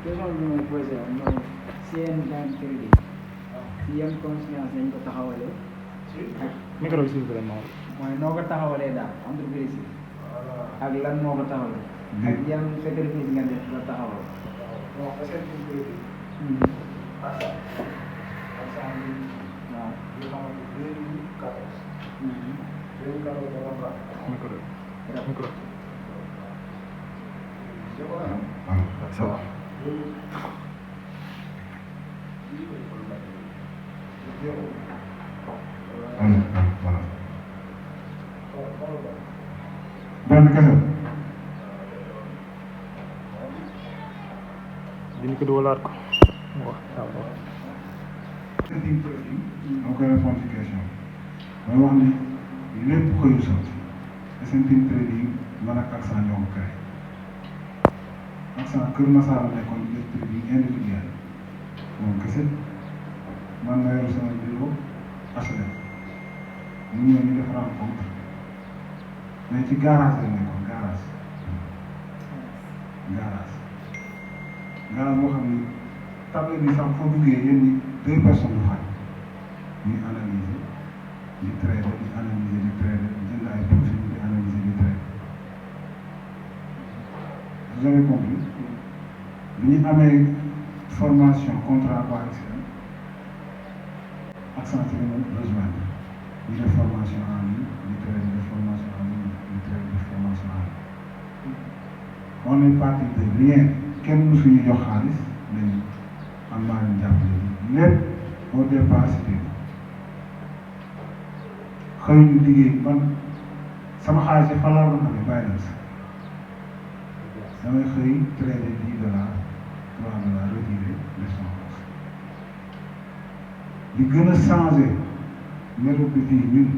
question bi may posé mooy si yéen daan crédit si yan conscience lañ ko taxawalee. micro bi s'il vous plaît mooy noo ko taxawalee daal entreprise yi ak lan moo ko taxawalee. ak yan sacrifice nga def ba taxawal. bon parce que suñ crédit. ak ça. ak ça waaw. yoo xamante 2014. 2014 dafa baax. micro. Ça va. Voilà. benn kese. dinañ ko dugalaat ko. dama koy répondre ci question mooy wax ni lépp xëyu sotti SNTM trading man ak accent ñoo ko créé accent Kër Masar la nekkoon di def trading individuel moom kese man ma yor sama bureau HLM mu ñëw ñu def rencontre mais ci garage la nekkoon garage boo xam ni table bi sax foo duggee yéen ñi 2 personnes du fay ñuy analyser di traiter di analyser di traiter jënd ay profil di analyser di traiter vous avez compris bi ñu amee formation contrat par excellence accentué nañu rejoindre ñu def formation en ligne di traiter de formation en ligne di traiter de formation en ligne on est parti de rien kenn mësuñu jox xaalis dañu am maa leen jàppale lépp au départ c'était xëy ñu liggéey man sama xaalis yi fan laa doon amee bàyyi na si damay xëy traité $10 $3 retiré les fonds li gën a changé méthode bi fii ñun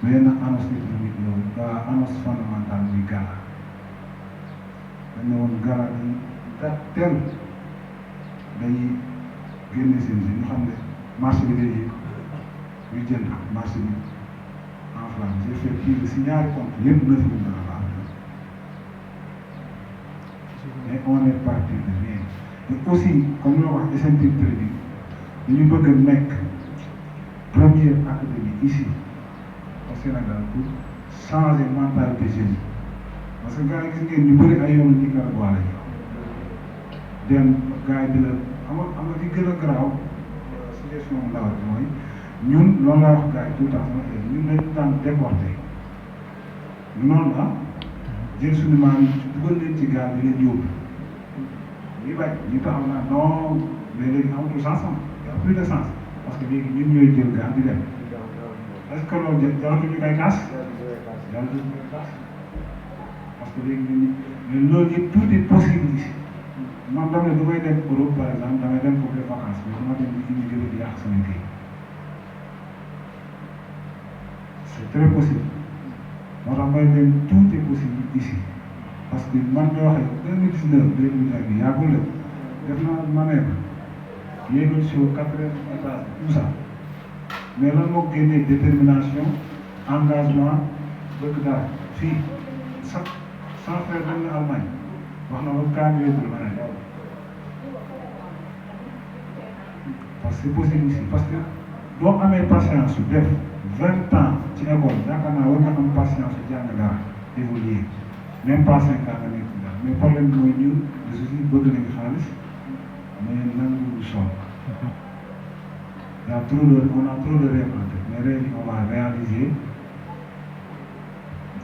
benn annonce découvrir annonce fondamentale muy gala dañ ne woon gala dañuy dat tel dañuy génne seen si ñu xam ne marché bi day yëg ñu jënd marché bi en flamme j'ai fait plus de si ñaari compte yëpp 9 000 $. Mais on est parti de rien et aussi comme la wax SNTM trading dañu bëgg a nekk première académie ici au Sénégal pour changer mentalité jeunes parce que gars yi gis ngeen ñu bëri ay yoonu Nicaragua la ñu dem gars yi di la am nga di gën a garaaw suggestion mu ndaw mooy ñun loolu laa wax gars yi tout le temps sama ñun dañu daan déporté noonu la jël suñu maam yi dugal leen ci gaal bi leen yóbbu ñuy bañ ñu taxaw naa non mais léegi amatul sens y a plus de sens parce que léegi ñun ñooy jël gaal di dem est-ce que loolu jaratu ñu koy kaas jaratu ñu koy kaas parce que léegi ñun mais loolu yëpp tout est possible ici man dama ne du may dem Europe par exemple damay dem pour des vacances mais dama dem di immigré di yàq sama kii c'est très possible moo tax may dem tout est possible ici parce que man mi waxee 2019 2020 bi yàggul la def naa manœuvre yéegal si au 4e étage tout ça mais lan moo génnee détermination engagement bëgg daal fii sans faire dem na Allemagne wax na ba kaan yóbbul ma ne parce que c'est possible ici parce que boo amee patience su def 20 ans ci école yaakaar naa war nga am patience su jàng dara évoluer même pas 5 ans nga nekk dara mais problème bi mooy ñun de souci bëgg nañu xaalis mais nanguwul sonn y a trop de on a trop de rêves en tête mais rêves yi on va réaliser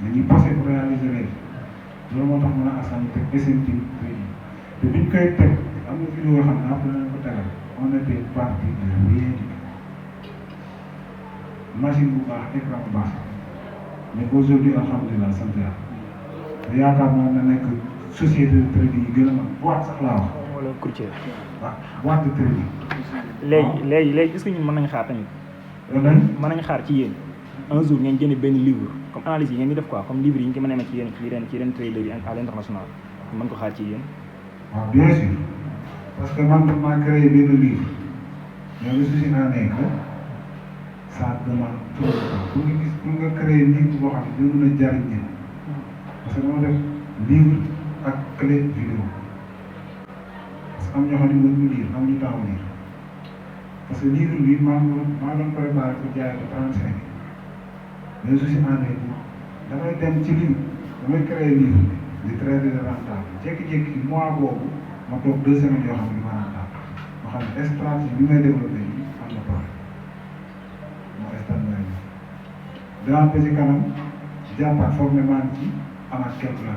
dañuy passé pour réaliser rêve loolu moo tax mën a assaini teg SNTM trading te biñ koy teg am na vidéo yoo xam ne après nañ ko tegal on était parti de rien du tout machine bu baax écran bu baax mais aujourd'hui alhamdulilah sant yàlla te yaakaar naa ne nekk société de trading yi gën a mag boîte sax laa wax. wala courtier. waaw boîte de trading. léegi est-ce que ñun mën nañu xaar tamit. mën nañu xaar ci yéen un jour ngeen génne benn livre comme analyse yi ngeen di def quoi comme livre yi ñu ko mën a ci yeneen trader yi à l'international mën ko xaar ci yéen. waaw bien sûr parce que man maa créé benn livre mais le souci en est que ça demande trop de temps pour nga créer livre boo xam ne dina mën a jariñ nit parce que dama def livre ak clé vidéo que am ñoo xam ne mënuñu lire am ñu taxaw lire parce que livre bi maa doon préparé pour jaay ko 35 mais je suis en écoute damay dem ci livre damay créer livre bi di traiter de rentable jékki-jékki mois boobu ma toog 2 semaines yoo xam ne ma rentable ma xam ne stratégie bi may développé yi am na problème moo stagné dinaa ba ci kanam jàppaat foog ne maa ngi ci amaat quelque la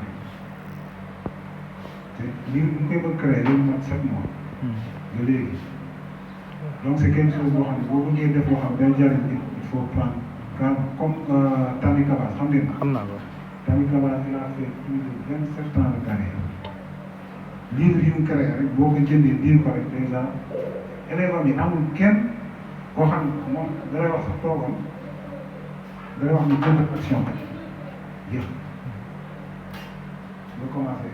te livre bu ñu koy bëgg créer léegi mat 7 mois ba léegi donc c'est quelque chose boo xam ne boo bëggee def boo xam ne day jariñ nit il faut prendre comme Tami Kabas xam ngeen ko. xam naa ko. Tami Kabas il a fait plus de 27 ans de carrière livre yu mu créé rek boo ko jëndee diir ko rek déjà élèves am yi amul kenn koo xam ne moom dalay wax sax toogam dalay wax ni jënd action jeex nga commencé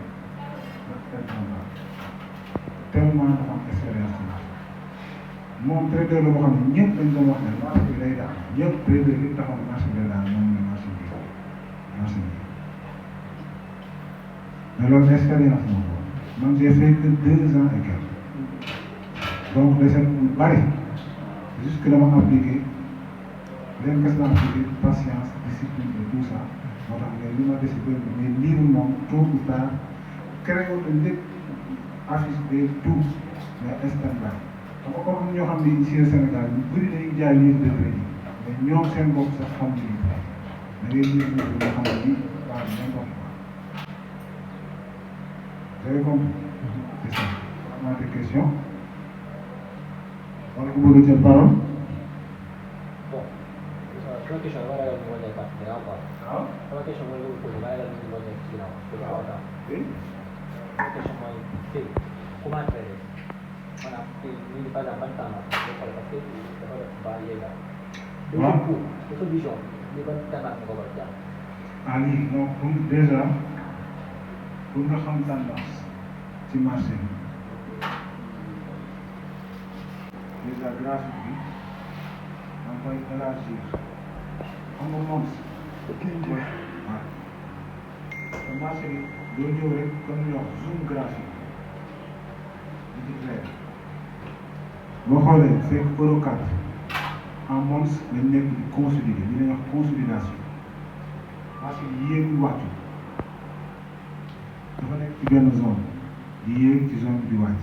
tellement dafa am expérience moom trader la boo xam ne ñëpp dañ doon wax ne marché bi day daal ñëpp trader li taxaw ne marché bi day daal moom la marché bi mais loolu expérience moom man j'ai fait que 2 ans et quelques donc de seen lu bari jusque dama appliqué leen kes la appliqué patience discipline et tout ça moo tax mais li ma décidé mais livre moom tôt ou tard créé woon na lépp affiche de tout mais instant xam nga comme ñoo xam ne ici au Sénégal ñu bëri dañuy jaay livre de crédit mais ñoom seen bopp sax xam nañu da ngay lire livre yoo xam ne bii waaw n'importe quoi. Vous avez compris? C'est ça. On a des questions? Wala ku bëgg a jël parole? Bon, sama question dama ragal moo nekk ginnaaw quoi. waaw. Sama question mooy lu posé dama ragal moo nekk ginnaaw. Oui. Sama question mooy tey comment traiter maanaam tey lii par exemple ban temps la boo xoolee parce que dafa def ba yéegal. waaw deuxième coup de sa vision lii ban tendance nga ko war a jàpp. ah lii donc pour déjà pour nga xam tendance ci marché bi déjà graphique bi da nga koy élargir xam nga moom waaw te marché bi doo ñëw rek comme ñu wax zoom graphique di ci clair boo xoolee fekk euro 4 en mons lañ nekk di consolider li ñuy wax consolidation marché bi yéegul wàccu dafa nekk ci benn zone di yéeg ci zone bi di wàcc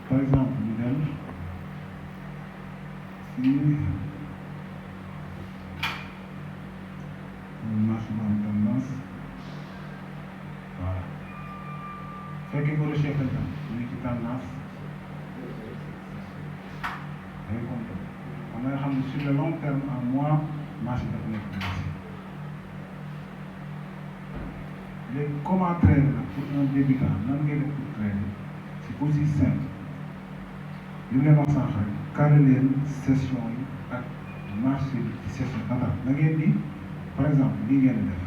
par exemple ñu dem fii marché bu am tendance voilà fekkee euro chef lañ am ñu ngi ci tendance day compter on nga xam ne sur le long terme en mois marché dafa nekk marché léegi comment trader nag pour un débutant nan ngay def pour trader c'est aussi simple li mu leen wax sànq rek carré leen session yi ak marché bi ci session attends da ngeen di par exemple lii ngeen di def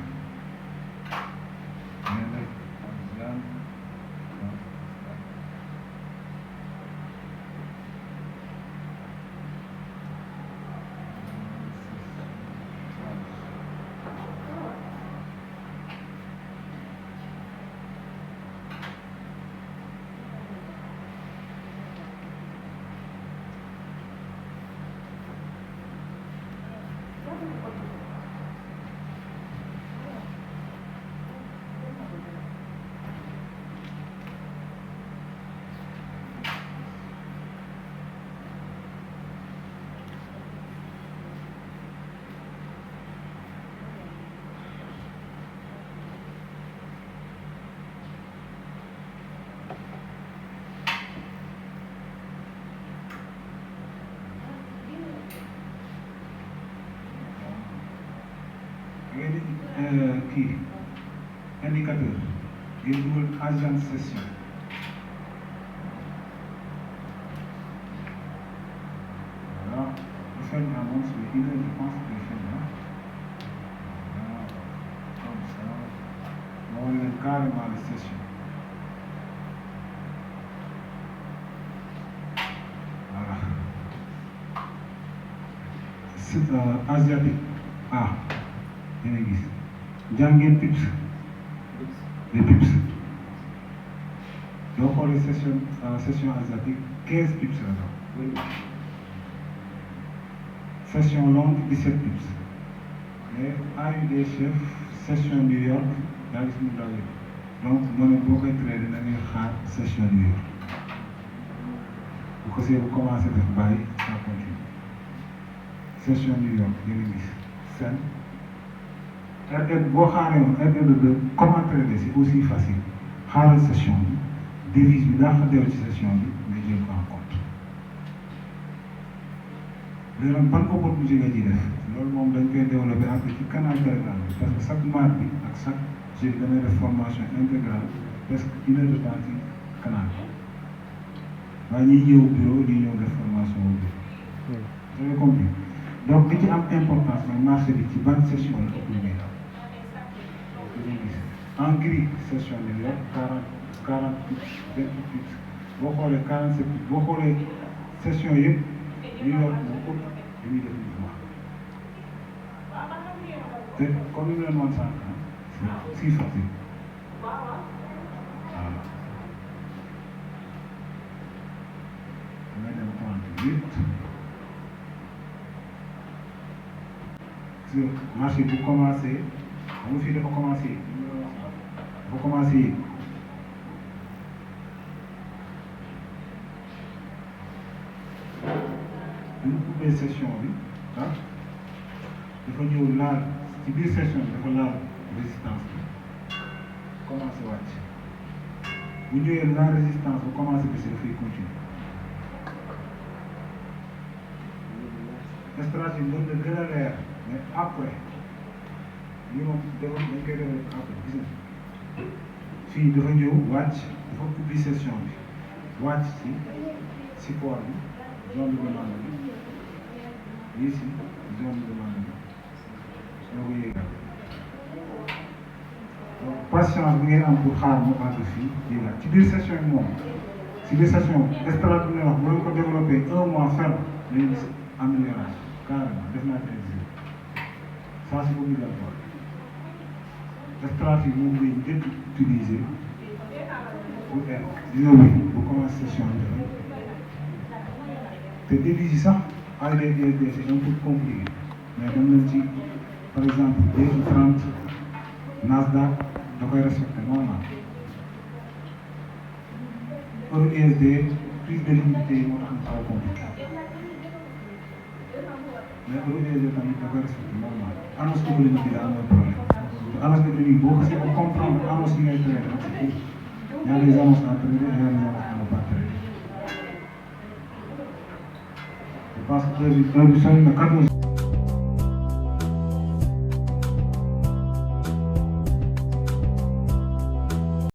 ngeen def kii indicateur ngeen dugal agent session voilà bu feeñ en moom sur une heure je pense que feeñ na voilà comme ça ma wane leen carrément les sessions voilà c'est asiatique ah yéen a gis jàngeen pips les pips doo xoolee session asiatique 15 pips la daw session longue 17 pips mais AUD chef session New York daa gis mu daw donc moo ne boo koy traité da ngay xaar session New York bu ko see bu commencé def bàyyi ça continue session New York yéen a gis seen RR boo xaaree woon RR de comment traiter c'est aussi facile xaaral session bi devise bi daa xa dew ci session bi nga jël ko en compte léegi nag ban opportunité nga ciy def loolu moom dañ koy développé après ci canal Telegram bi parce que chaque mois bi ak chaque jeudi damay def formation intégrale presque 1 heure de temps ci canal bi waaye ñiy ñëw bureau ñuy ñëw def formation au bureau. vous avez compris donc li ci am importance mooy marché bi ci ban session la ëpp lu muy am. En gris session New York 40 pips 28 pips boo xoolee 47 pips boo xoolee session yëpp New York moo ëpp li muy def mouvement te comme ni mu leen wan sànq c'est si facile voilà damay dem 38 parce que marché bu commencé xam nga fii dafa commencé bu ñu ubbee session bi ah dafa ñëw laal ci biir session bi dafa laal résistance bi commencé wàcc bu ñëwee laal résistance bu commencé bi si dafay continuer stratégie mën na gën a leer mais après lii moom dañ koy développé après gis nga fii dafa ñëw wàcc dafa ubbi session bi wàcc ci support bi zone de demande bi lii si zone de demande bi soo ko yéegal donc patience bi ngeen am pour xaar mu àgg fii yéegal ci biir session bi moom ci biir session stratégie bi nga wax boo ko développé 1 mois ferme dañuy gis amélioration carrément def naa 13 jours ça c'est obligatoire stratégie moom ngay njëkk utiliser pour être dina wéy bu commencé session bi te devise yi sax ADD c'est un peu compliqué mais dem nañ ci par exemple 230 Nasdaq da koy respecté normal euro USD prise de limité yi moo tax ñu xaw a compliqué mais euro USD tamit da koy respecté normal annonce économique bi daa am problème te annonce économique boo xasee ba comprendre annonce yi ngay traité ak sa y a des annonces à traiter et y a des annonces à ne pas traiter. Je pense que heure bi sonn na 14